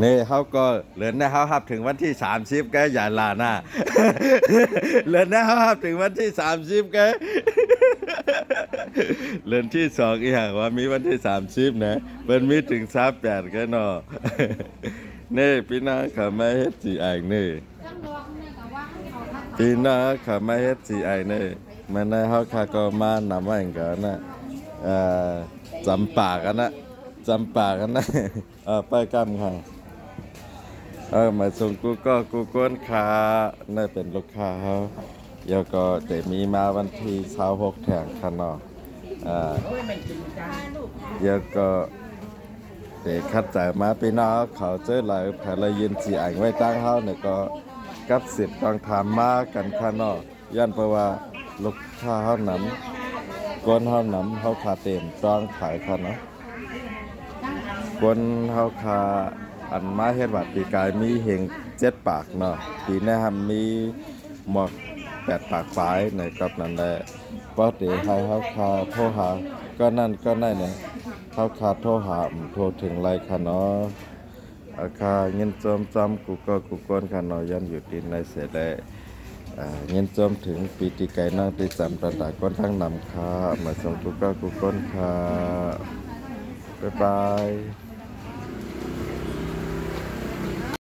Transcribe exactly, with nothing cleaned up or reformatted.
นี่เฮาก็เลินนะ เฮาฮับถึงวันที่สามสิบก็อย่าล่านะ เลินนะ เฮาฮับถึงวันที่สามสิบก็ เลินที่สองอีหยังว่ามีวันที่สามสิบนะ เปิ้นมีถึงสามแปดก็เนาะ นี่พี่น้องเขามาเฮ็ดสิอ้ายนี่ พี่น้องเขามาเฮ็ดสิอ้ายนี่ มื้อนี้เฮาข้าก็มานำว่าหยังกันนะ เอ่อ จำปากันนะ จำปากันนะ เออ ไปกำค่ะ เออ มาส่งกูก็กูก้นค่ะ นี่เป็นลูกค้าเฮา เดี๋ยวก็จะมีมาวันที่ซาวหกแทนค่ะเนาะ อ่า เดี๋ยวก็จะคัดใจมาพี่น้องเขาเจอหลาย ไผละยินสิอ้ายไว้ตั้งเฮาเนี่ยก็กับสิทธิ์ต้องถามมากันค่ะเนาะ ย้อนเพราะว่าลูกค้าเฮานำ คนเฮานำ เฮาข้าเต็มต้องขายค่ะเนาะ คนเฮาข้าอันมาเฮ็ดวัดปีกายมีเฮงเจ็ดปากเนาะ ปีนี้ฮะมีหมวกแปดปากปลายในกอบนั้นแหละ พอเตให้เฮาข้าโทรหา ก็นั่นก็นั่นเนี่ย เฮาข้าโทรหา อืม โทรถึงไรค่ะเนาะ อาค่ะ ยินจมจำกูก็กูก้นค่ะเนาะ ย้อนอยู่ที่ในเสร็จแล้ว อ่า ยินจมถึงปีติไก่นั่งติดจำตาตาก้นทั้งนำค่ะ มาส่งกูก็กูก้นค่ะ บ๊ายบาย